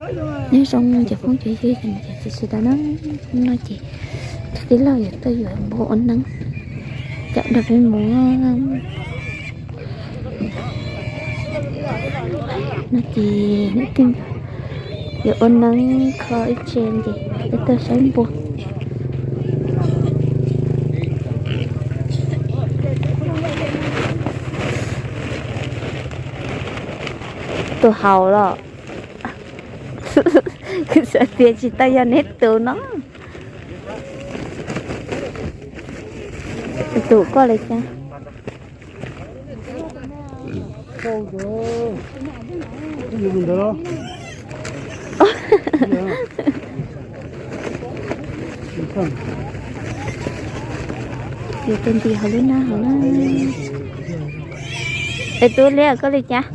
Nyob zoo cov phooj cov ywg, ces txiv sawv daws na, no ces tij laug yuav tuaj yuav npua ua neeb caum nrog peb mus no ces yuav ua neeb kho ib tse ces peb tuaj saib npua. Tus haus los? Kuv xav tias tsis tau yog neb tus no. Tus koj li cas? Yuav tus nti hauv lub nab hauv na. Es tus liab koj li cas?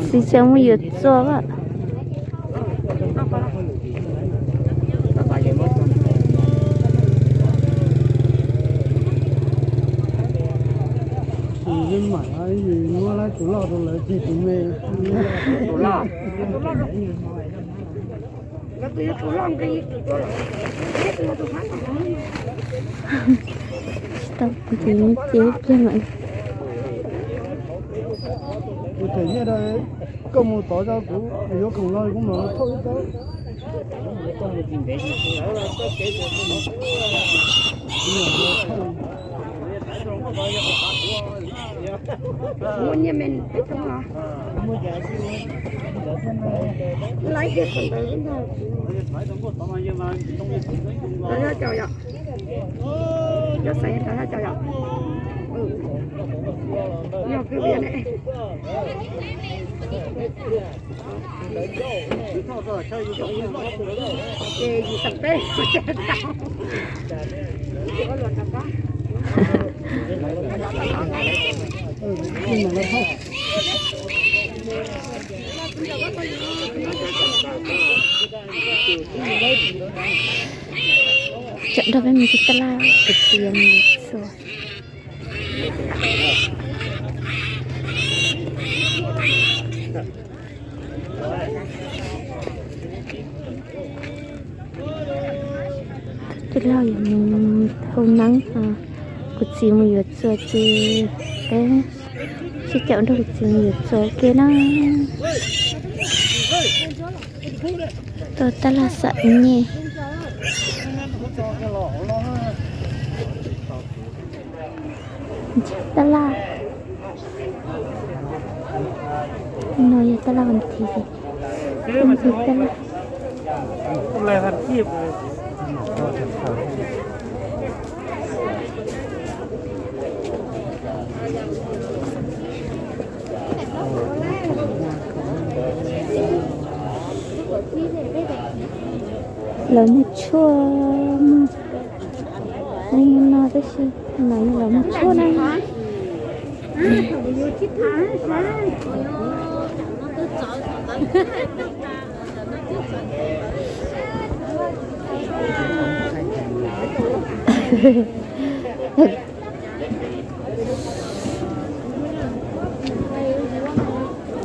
Txiv tseem mus yuav txua as. Muab lawv tus loj rau lawv, tus me. Tsis tau, ces mus ces pliag mam li. Kuv them nyiaj rau, koj mus tod rau kuv, yuav khoom los kuv mam thauj ib tau. Muaj nyiaj me peb tug no. Laiv kiag qhov ntawd ntag. Rau yog caum yom? Yog xeem rau yog caum yom? Yog kwv vias ne. Ces yim xeem peb. Tsam nrog peb mus tij tab laj, kuv txiv mus txua. Tij laug yuav mus hau neeb, kuv txiv mus yuav txua ces peb sib caum nrog kuv txiv mus yuav txua ua ke na. Tau tab laj xam nyej. Tab laj no yog tab laj vas thiv, tab laj. Lawv muag tshuaj, muag no tab sis no yog lawv muag tshuaj na.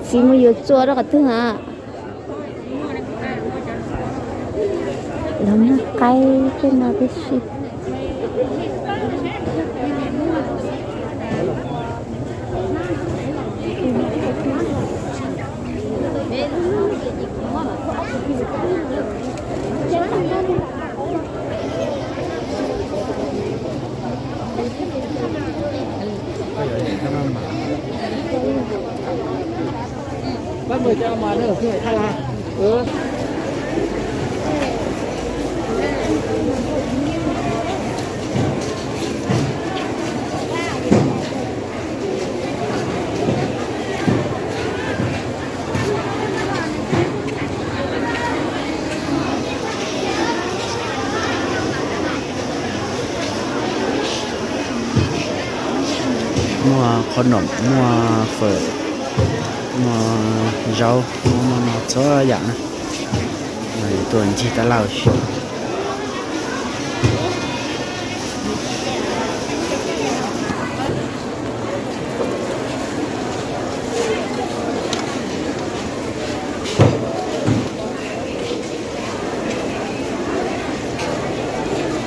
Txiv mus yuav txua rau qhov twg hos? Lawv muag qaib tej no tib si. Muaj qhov nom, muaj fawm, muaj zaub, muaj no txhua yam na. Tuaj ncig tab laj.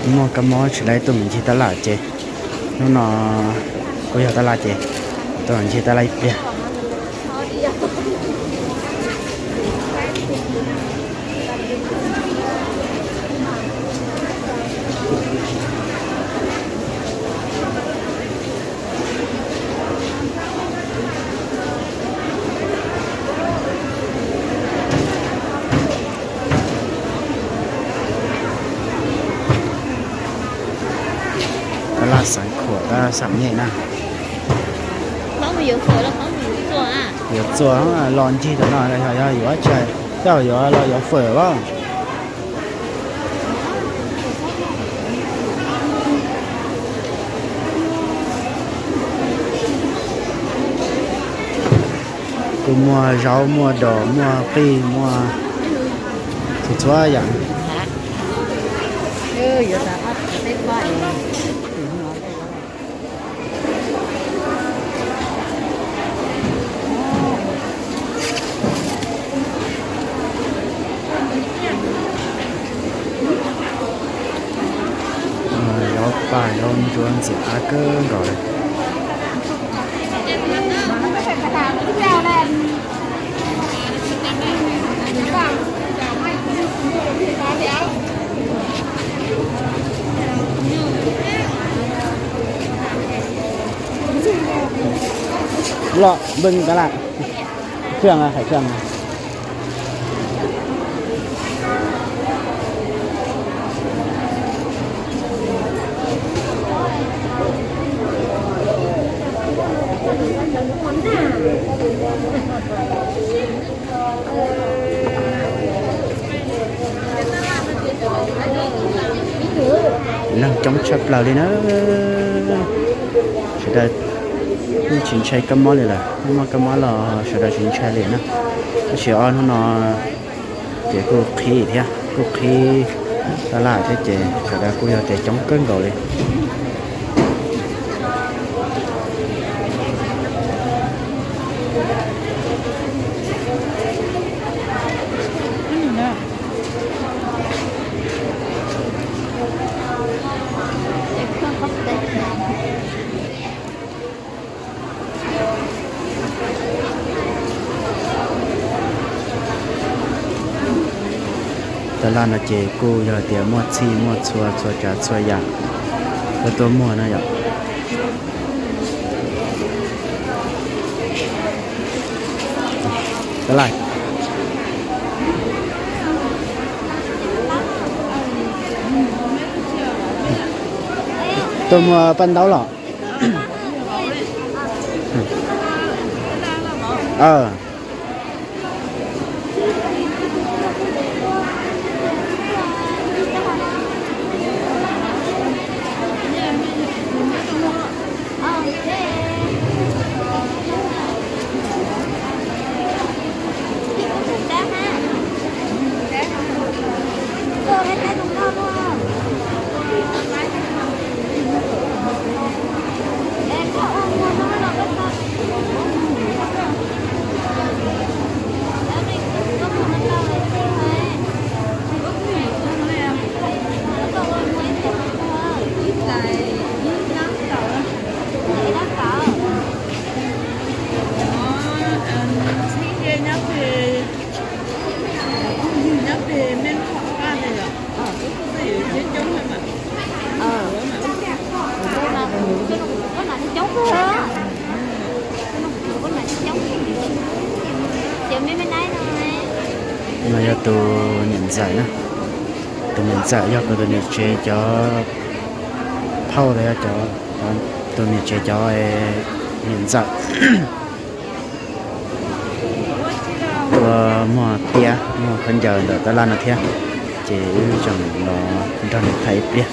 Muaj kab mob tsis laib tuaj mus ncig tab laj ces hnub no kuj yog tab laj ces tuaj mus ncig tab laj ib pliag. Tab laj xeev khuam tab laj xam nyej na. Yuav txuas los ncig tam no, yog yuav tshais, yog yuav los yuav fawm los. Kuj muaj zaub, muaj dos, muaj qij, muaj txhua txhua yam. Zaub paj zaub ntsuab ntxim qab kawg nkaus li. Loj npwj tab laj, khwj, hais khwj. Neeg coob tshaj plaws li na. Sawv daws yeej tsis ntshai kab mob li lawm, muaj kab mob los sawv daws tsis ntshai li na. Tab sis ob hnub no ces kuj qhib thiab, kuj qhib tab laj thiab ces sawv daws kuj yog tias coob kawg nkaus li. Tab laj no ces kuj yog tias muaj txhij muaj txhua, txhua tsav txhua yam, koj tuaj muag na yom. Tab laj, tuaj muag paj ntaub los? No yog tus niam ntxawm na. Tus niam ntxawm yog kuv tus niam tsev cov phauj los yog cov, tus niam tsev cov niam ntxawm. Tuaj muag tiab muag khaub ncaws ntawm tab laj no thiab, ces wb tseem los nrog nws tham ib pliag.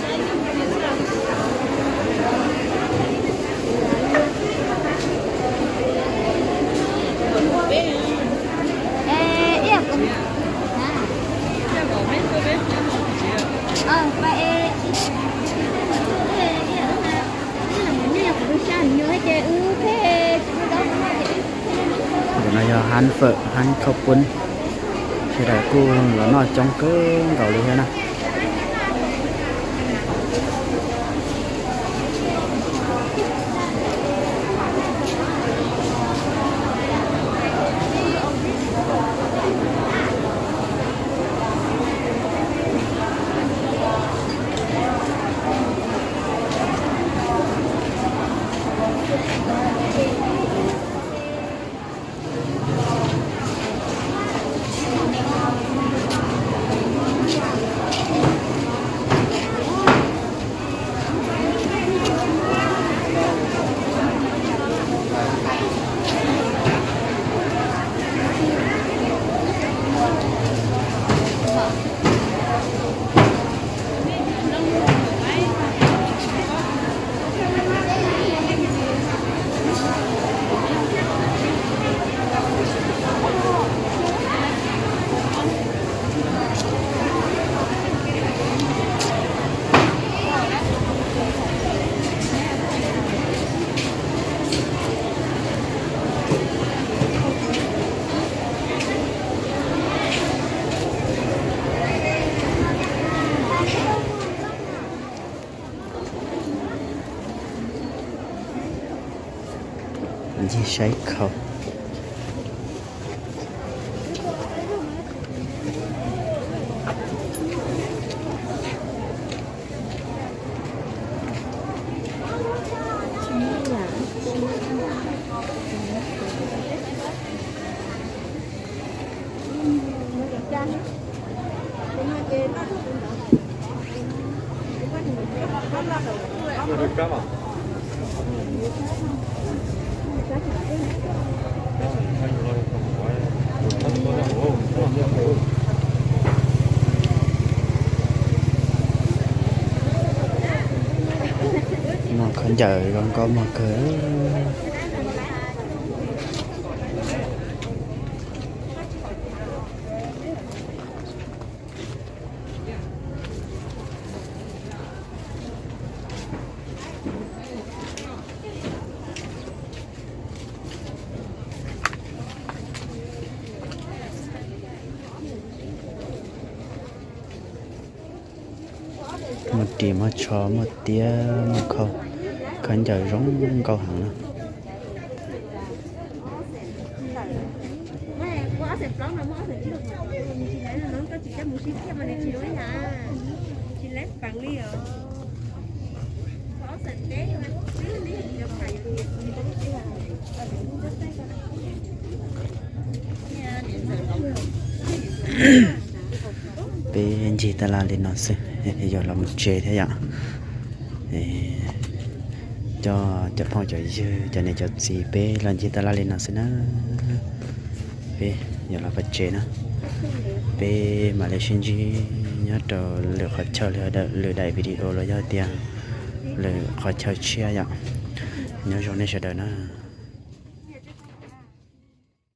Yog hab fawm hab khau puab, sawv daws kuj los noj coob kawg nkaus li thiab na. Ncig saib khau. Muaj khaub ncaws zoo nkauj muag kawg. Muaj ris muaj tsho muaj tiab muaj khau, khaub ncaws zoo nkauj heev na. Peb ncig taj laj li no xwb, yuav los mus tsev thiab yom. Coj cov phooj cov ywg cov niam cov txiv peb los ncig taj laj li no xwb na. Peb yuav los peb tsev na. Peb mam li sib ntsib nyob rau lwm qhov chaw, lwm daim video los yog tias lwm qhov chaw tshiab yom. Nyob zoo nej sawv daws na.